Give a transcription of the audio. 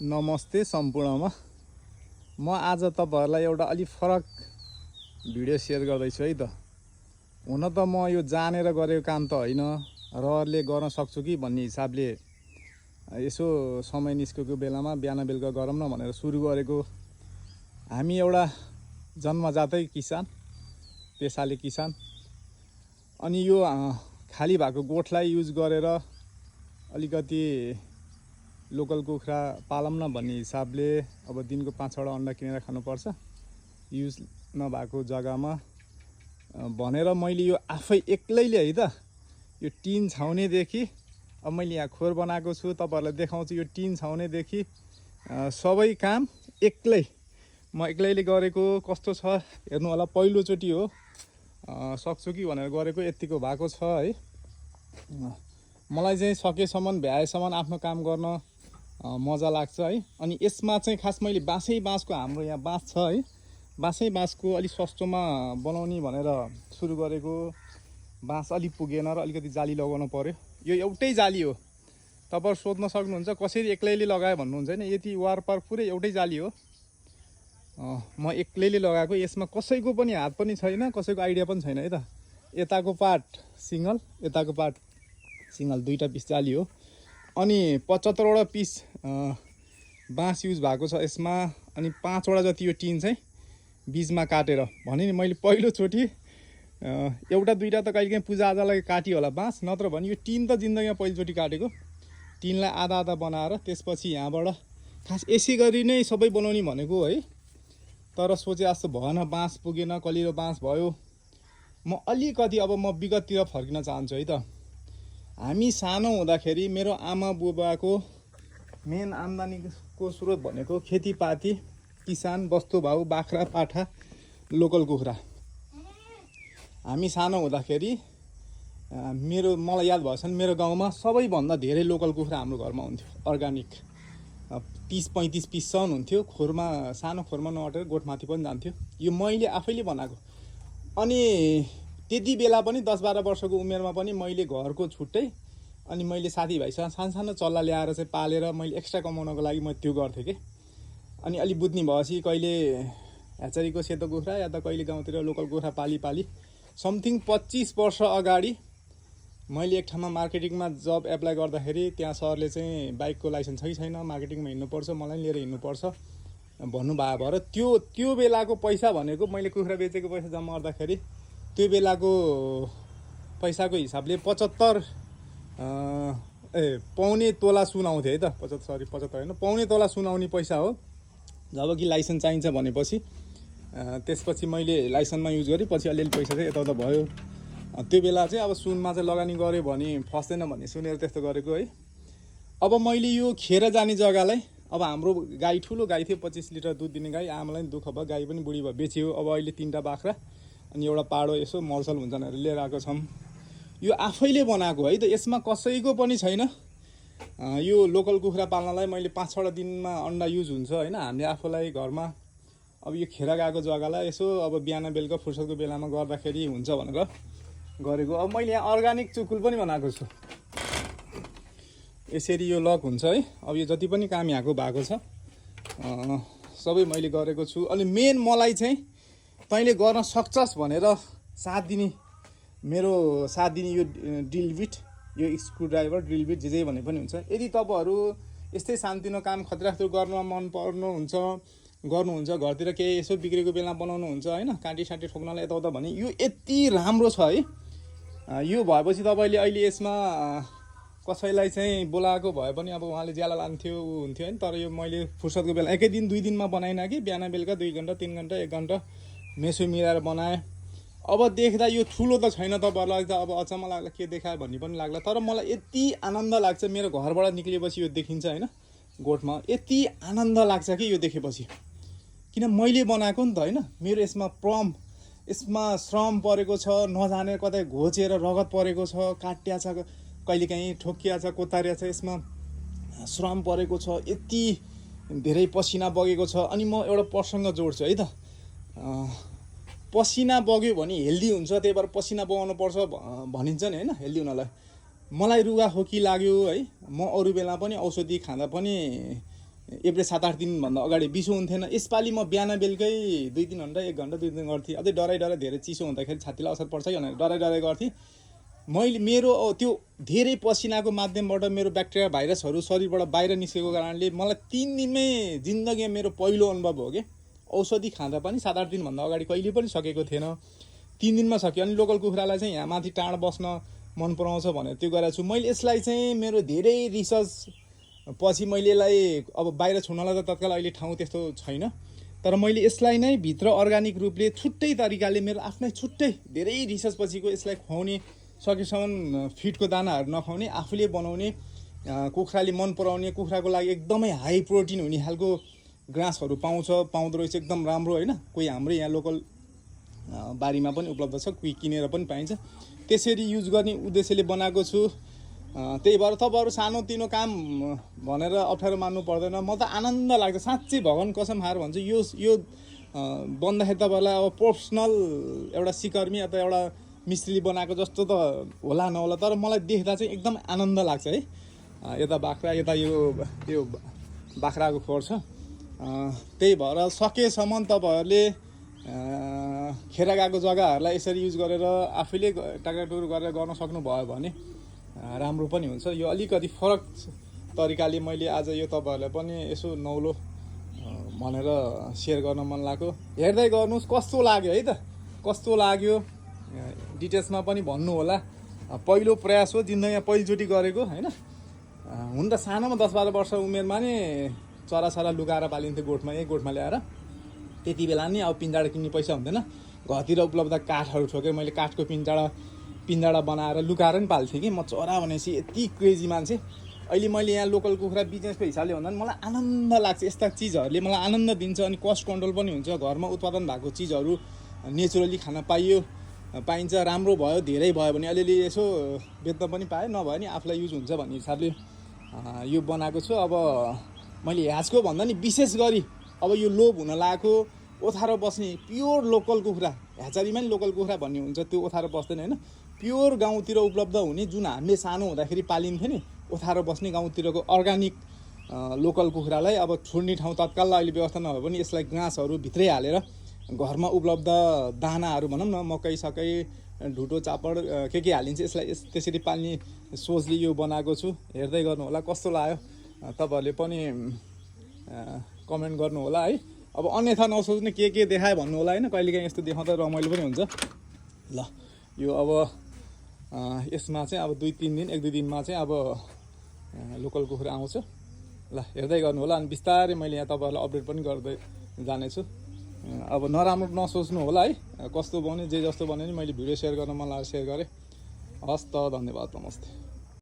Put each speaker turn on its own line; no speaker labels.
नमस्ते सम्पूर्णमा। म आज तपाईहरुलाई एउटा अलि फरक भिडियो शेयर गर्दैछु है त। हुन त म यो जानेर गरेको काम त हैन, रहरले गर्न सक्छु कि भन्ने हिसाबले यसो समय निस्केको बेलामा बिहान बेलुका गरौँ न भनेर सुरु गरेको। हामी एउटा जन्मजातै किसान, पेशाले किसान। अनि यो खाली भएको गोठलाई युज गरेर अलिकति लोकल कुखुरा पालौँ न भन्ने हिसाबले अब दिनको 5-6 अन्डा किनेर खानुपर्छ युज नभएको जग्गामा भनेर मैले यो आफै एक्लैले है त यो टिन छाउनेदेखि अब मैले यहाँ खोर बनाएको छु, तपाईहरुलाई देखाउँछु। यो टिन छाउनेदेखि सबै काम म एक्लैले गरेको। कस्तो छ हेर्नु होला, पहिलोचोटि हो, सक्छु कि भनेर गरेको। यतिको भएको छ है। मलाई चाहिँ सकेसम्म भ्याएसम्म आफ्नो काम गर्न मजा लाग्छ है। अनि यसमा चाहिँ खास मैले बाँसको हाम्रो यहाँ बाँस छ है, बाँसको अलि सस्तोमा बनाउने भनेर सुरु गरेको। बाँस अलि पुगेन र अलिकति जाली लगाउनु पर्यो। यो एउटै जाली हो, तपाईहरु सोध्न सक्नुहुन्छ कसरी एक्लैले लगाए भन्नुहुन्छ हैन। यति वारपार पुरै एउटै जाली हो, म एक्लैले लगाएको। यसमा कसैको पनि हात पनि छैन, कसैको आइडिया पनि छैन है त। यताको पार्ट सिंगल, यताको पार्ट सिंगल, दुईटा पिस जाली हो। अनि 75 वटा पिस बाँस युज भएको छ यसमा। अनि 5 वटा जति यो टिन चाहिँ बीचमा काटेर भने नि मैले पहिलोचोटि एउटा दुईटा त कहिलेकाहीँ पूजाआजालाई काटियो होला बाँस, नत्र भने यो टिन त जिन्दगीमा पहिलोचोटि काटेको। टिनलाई आधा आधा बनाएर त्यसपछि यहाँबाट खास यसै गरी नै सबै बनाउने भनेको है। तर सोचे जस्तो भएन, बाँस पुगेन, कलिलो बाँस भयो। म अलिकति अब म विगततिर फर्किन चाहन्छु है त। हामी सानो हुँदाखेरि मेरो आमा बुबाको मेन आम्दानीको स्रोत भनेको खेतीपाती, किसान, वस्तुभाउ, बाख्रा, पाठा, लोकल कुखुरा। हामी सानो हुँदाखेरि मलाई याद भएछन् मेरो गाउँमा सबैभन्दा धेरै लोकल कुखुरा हाम्रो घरमा हुन्थ्यो। अर्गानिक 30-35 पिससम्म हुन्थ्यो। खोरमा, सानो खोरमा नअटेर गोठमाथि पनि जान्थ्यो। यो मैले आफैले बनाएको। अनि त्यति बेला पनि 10-12 वर्षको उमेरमा पनि मैले घरको छुट्टै अनि मैले साथीभाइसँग सानो चल्ला ल्याएर चाहिँ पालेर मैले एक्स्ट्रा कमाउनको लागि म त्यो गर्थेँ कि। अनि अलि बुझ्ने भएपछि कहिले ह्याचरीको सेतो कुखुरा या त कहिले गाउँतिर लोकल कुखुरा पाली समथिङ 25 वर्ष अगाडि मैले एक ठाउँमा मार्केटिङमा जब एप्लाई गर्दाखेरि त्यहाँ सरले चाहिँ बाइकको लाइसेन्स छ कि छैन, मार्केटिङमा हिँड्नुपर्छ, मलाई लिएर हिँड्नुपर्छ भन्नुभएको भएर त्यो बेलाको पैसा भनेको मैले कुखुरा बेचेको पैसा जम्मा गर्दाखेरि त्यो बेलाको पैसाको हिसाबले 75 पौने तोला सुन आउँथ्यो है त। 75 होइन, पौने तोला सुन आउने पैसा हो। जब कि लाइसेन्स चाहिन्छ भनेपछि त्यसपछि मैले लाइसेन्समा युज गरेँ। पछि अलिअलि पैसा चाहिँ यताउता भयो। त्यो बेला चाहिँ अब सुनमा चाहिँ लगानी गऱ्यो भने फस्दैन भन्ने सुनेर त्यस्तो गरेको है। अब मैले यो खेर जाने जग्गालाई, अब हाम्रो गाई ठुलो गाई थियो, 25 लिटर दुध दिने गाई। आमालाई दुःख भयो, गाई पनि बुढी भयो, बेच्यो। अब अहिले 3टा बाख्रा अनि एउटा पाडो यसो मलसल हुन्छ भनेर लिएर आएको छौँ। यो आफैले बनाएको है त, यसमा कसैको पनि छैन। यो लोकल कुखुरा पाल्नलाई मैले 5-6 दिनमा अन्डा युज हुन्छ होइन। हामीले आफूलाई घरमा अब यो खेर गएको जग्गालाई यसो अब बिहान बेलुका फुर्सदको बेलामा गर्दाखेरि हुन्छ भनेर गरेको। अब मैले यहाँ अर्गानिक चुकुल पनि बनाएको छु। यसरी यो लक हुन्छ है। अब यो जति पनि काम यहाँको भएको छ सबै मैले गरेको छु। अनि मेन मलाई चाहिँ तैँले गर्न सक्छस् भनेर साथ दिने यो ड्रिल बिट, यो स्क्रुड्राइभर, ड्रिल बिट जे भने पनि हुन्छ। यदि तपाईँहरू यस्तै शान्तिनो काम खतराख्दो गर्न मन पर्नुहुन्छ, गर्नुहुन्छ, घरतिर केही यसो बिग्रेको बेला बनाउनुहुन्छ होइन, काँटी साँटी ठोक्नलाई यताउता भने यो यति राम्रो छ है। यो भएपछि तपाईँले अहिले यसमा कसैलाई चाहिँ बोलाएको भए पनि अब उहाँले ज्याला लान्थ्यो हुन्थ्यो होइन। तर यो मैले फुर्सदको बेला एकै दिन 2 दिनमा बनाइनँ कि, बिहान बेलुका 2 घन्टा 3 घन्टा 1 घन्टा मेसो मिलाएर बनाएँ। अब देख्दा यो ठुलो त छैन, तपाईँहरूलाई त अब अचम्म लाग्ला, के देखायो भन्ने पनि लाग्ला। तर मलाई यति आनन्द लाग्छ, मेरो घरबाट निक्लिएपछि यो देखिन्छ होइन गोठमा, यति आनन्द लाग्छ कि यो देखेपछि। किन मैले बनाएको नि त होइन। मेरो यसमा श्रम परेको छ, नजाने कतै घोचेर रगत परेको छ, काटिया छ, कहिलेकाहीँ ठोकिया छ, कोतारिया छ, यसमा श्रम परेको छ, यति धेरै पसिना बगेको छ। अनि म एउटा प्रसङ्ग जोड्छु है त। पसिना बग्यो भने हेल्दी हुन्छ, त्यही भएर पसिना बगाउनु पर्छ भनिन्छ नि होइन हेल्दी हुनलाई। मलाई रुगा खोकी लाग्यो है, म अरू बेला पनि औषधि खाँदा पनि एभरेज 7-8 दिनभन्दा अगाडि बिसो हुन्थेन। यसपालि म बिहान बेलुकै 2-3 घन्टा 1 घन्टा 2 दिन गर्थेँ। अझै डराइ धेरै चिसो हुँदाखेरि छातीलाई असर पर्छ भनेर डराइ गर्थेँ। मैले मेरो त्यो धेरै पसिनाको माध्यमबाट मेरो ब्याक्टेरिया भाइरसहरू शरीरबाट बाहिर निस्केको कारणले मलाई 3 दिनमै जिन्दगीमा मेरो पहिलो अनुभव हो कि औषधि खाँदा पनि 7-8 दिनभन्दा अगाडि कहिले पनि सकेको थिएन। 3 दिनमा सक्यो। अनि लोकल कुखुरालाई चाहिँ यहाँ माथि टाढ बस्न मन पराउँछ भनेर त्यो गरेको छु। मैले यसलाई चाहिँ मेरो धेरै रिसर्च पछि मैले यसलाई अब बाहिर छुनलाई त तत्काल अहिले ठाउँ त्यस्तो छैन, तर मैले यसलाई नै भित्र अर्ग्यानिक रूपले छुट्टै तरिकाले मेरो आफ्नै छुट्टै धेरै रिसर्च पछिको यसलाई खुवाउने सकेसम्म फिडको दानाहरू नखुवाउने आफूले बनाउने कुखुराले मन पराउने कुखुराको लागि एकदमै हाई प्रोटिन हुने खालको ग्रासहरू पाउँदो रहेछ एकदम राम्रो होइन। कोही हाम्रै यहाँ लोकल बारीमा पनि उपलब्ध छ, कोही किनेर पनि पाइन्छ। त्यसरी युज गर्ने उद्देश्यले बनाएको छु। त्यही भएर तपाईँहरू सानोतिनो काम भनेर अप्ठ्यारो मान्नु पर्दैन। म त आनन्द लाग्छ साँच्चै, भगवान् कसम खाएर भन्छु। यो बन्दाखेरि तपाईँहरूलाई अब प्रोफेसनल एउटा सिकर्मी अथवा एउटा मिस्त्रीले बनाएको जस्तो त होला नहोला, तर मलाई देख्दा चाहिँ एकदम आनन्द लाग्छ है। यता बाख्रा, यता यो बाख्राको खोर छ। त्यही भएर सकेसम्म तपाईँहरूले खेर गएको जग्गाहरूलाई यसरी युज गरेर आफैले टाक्राटुर गरेर गर्न सक्नुभयो भने राम्रो पनि हुन्छ। यो अलिकति फरक तरिकाले मैले आज यो तपाईँहरूलाई पनि यसो नौलो भनेर सेयर गर्न मन लाग्यो। हेर्दै गर्नुहोस् कस्तो लाग्यो है त, कस्तो लाग्यो डिटेल्समा पनि भन्नु होला। पहिलो प्रयास हो, जिन्दगीमा पहिलोचोटि गरेको होइन। हुन त सानोमा 10-12 वर्ष उमेरमा नै चराचरा लुकाएर पालिन्थ्यो गोठमा, यही गोठमा ल्याएर। त्यति बेला नि अब पिञ्जाडा किन्ने पैसा हुँदैन, घरतिर उपलब्ध काठहरू ठोकेर मैले काठको पिञ्जाडा बनाएर लुकाएर पनि पाल्थेँ कि म। चरा भनेपछि यति क्रेजी मान्छे। अहिले मैले यहाँ लोकल कुखुरा बिजनेसको हिसाबले भन्दा पनि मलाई आनन्द लाग्छ। यस्ता चिजहरूले मलाई आनन्द दिन्छ अनि कस्ट कन्ट्रोल पनि हुन्छ। घरमा उत्पादन भएको चिजहरू नेचुरली खान पाइन्छ। राम्रो भयो, धेरै भयो भने अलिअलि यसो बेच्न पनि पाएँ, नभए नि आफूलाई युज हुन्छ भन्ने हिसाबले यो बनाएको छु। अब मैले ह्याचको भन्दा नि विशेष गरी अब यो लोभ हुन लागेको ओथारो बस्ने प्योर लोकल कुखुरा, ह्याचरीमा नि लोकल कुखुरा भन्ने हुन्छ, त्यो ओथारो बस्दैन होइन। प्योर गाउँतिर उपलब्ध हुने जुन हामीले सानो हुँदाखेरि पालिन्थ्यो नि ओथारो बस्ने गाउँतिरको अर्ग्यानिक लोकल कुखुरालाई अब छोड्ने ठाउँ तत्काल अहिले व्यवस्था नभए पनि यसलाई घाँसहरू भित्रै हालेर घरमा उपलब्ध दानाहरू भनौँ न, मकै सकै ढुटो चापड के हालिन्छ यसलाई त्यसरी पाल्ने सोचले यो बनाएको छु। हेर्दै गर्नु होला कस्तो लाग्यो, तपाईँहरूले पनि कमेन्ट गर्नु होला है। अब अन्यथा नसोच्ने के देखायो भन्नु होला होइन। कहिलेकाहीँ यस्तो देखाउँदा रमाइलो पनि हुन्छ। ल यो अब यसमा चाहिँ अब 2-3 दिन 1-2 दिनमा चाहिँ अब लोकल कुखुरा आउँछ। ल हेर्दै गर्नु होला। अनि बिस्तारै मैले यहाँ तपाईँहरूलाई अपडेट पनि गर्दै जानेछु। अब नराम्रो नसोच्नु होला है। कस्तो बन्यो जे जस्तो बन्यो नि मैले भिडियो सेयर गर्न मन लागेर सेयर गरेँ। हस् त, धन्यवाद, नमस्ते।